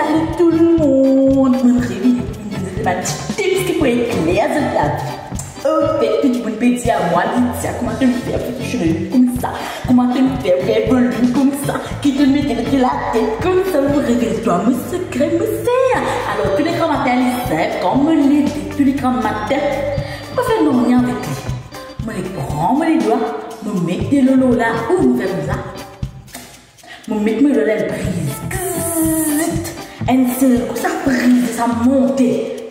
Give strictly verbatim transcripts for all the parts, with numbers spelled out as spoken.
Salut tou lemonn, mo'nn revini pou vinn donn zot bann ti tips ki pou ekler zot lavi. Anfet, tou dimoun pe dir mwa, Lydia, kouma to'nn fer pou to cheve koumsa? Kouma to'nn fer pou gagn volim koumsa? Ki to'nn mete lor to latet koumsa? Mo revel twa mo sekre, mo ser. Alor, tou le gran matin, li sinp, kan mo leve, tou le gran matin, mo pa fer nanye avek li. Mo le pran mo ledwa, mo met delo lor la, ou mo fer koumsa. Mo met mo lor la, enn briz. Gzzzt. Enn sel kou, sa briz, sa monte.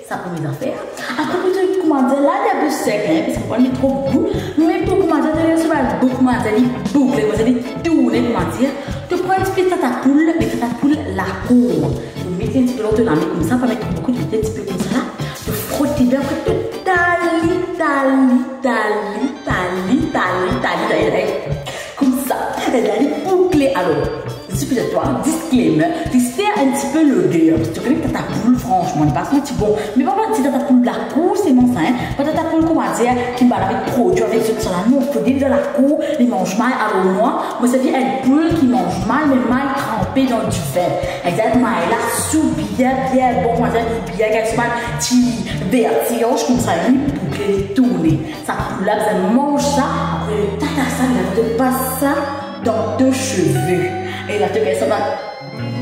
Sa premie zafer. Apre, pou to, kouma dir la, li enpe sek, hein, parski mo pa met tro boukou. Me pou, kouma dir, to les sa boukou, kouma dir, li boukle, kouma dir, li tourne, kouma dir. To pran enn tipe tatapoul, me tatapoul lakour. To met enn tipe lor to lame koumsa, pa met tro boukou, to met enn tipe koumsa la. To frot li bien, apre to tali, tali, tali, tali, tali, tali, tali. Koumsa, e la li boukle. Alor, zis pou dir twa, disclaimer, li fer enn tipe loder. Parski to kone tatapoul, fransman, li pa santi bon. Me pa bann ti tatapoul lakour selman sa, hein. Pa tatapoul, kouma dir, ki bann avek prodwi avek zot sa la. Non, fode li dan lakour, li manz mal. Alor mwa, mo servi enn poul ki manz mal, me mal tranpe dan divin. Egzakteman, la soup bien, bien bon, kouma dir, li bien gagn so bann ti vertianz koumsa, li boukle, li tourne. Sa poul la bizin manz sa, apre tata sa, li ava pas sa dan to seve. E la to gagn sa bann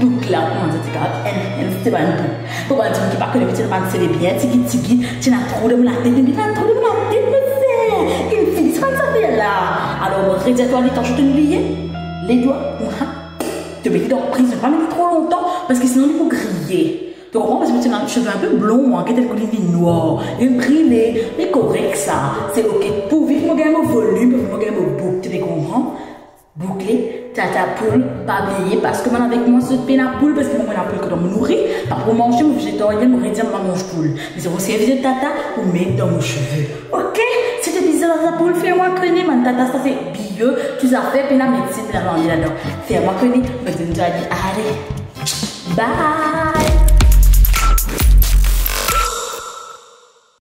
bouk la, kouma dir, ti kav, enn, enn ti bann bouk. Pou bann dimoun ki pa kone, ti ena bann seve bien tigit, tigit, ti ena trou dan mo latet, me ti ena trou dan mo latet, mo ser. Ki fini sa bann zafer la. Alor, mo redir twa, li tansion to'nn bliye, ledwa, mwa, to met li dan priz, pa met li tro lontan, parski sinon li pou griye. To konpran? Parski mo ti ena seve enpe blon, mwa, get enn kou li vinn nwar, li vinn brile, me korek sa, se ok. Pourvi ki mo gagn mo volim, pourvi ki mo gagn mo bouk, to pe konpran? Boukle, tatapoul, pa bliye, parski mwa avek mwa, zot pena poul, parski mwa, mo ena poul ki dan mo nouri, pa pou manze, mo vejetarien, mo redir mo pa manz poul. Me si ou servi zot tata, ou met dan mo seve. Ok? Si to bizin tatapoul, fer mwa kone, bann tata sa se bio, tou zafer, pena medsin, pena nanye ladan. Fer mwa kone, mo donn twa li, ale. Bye!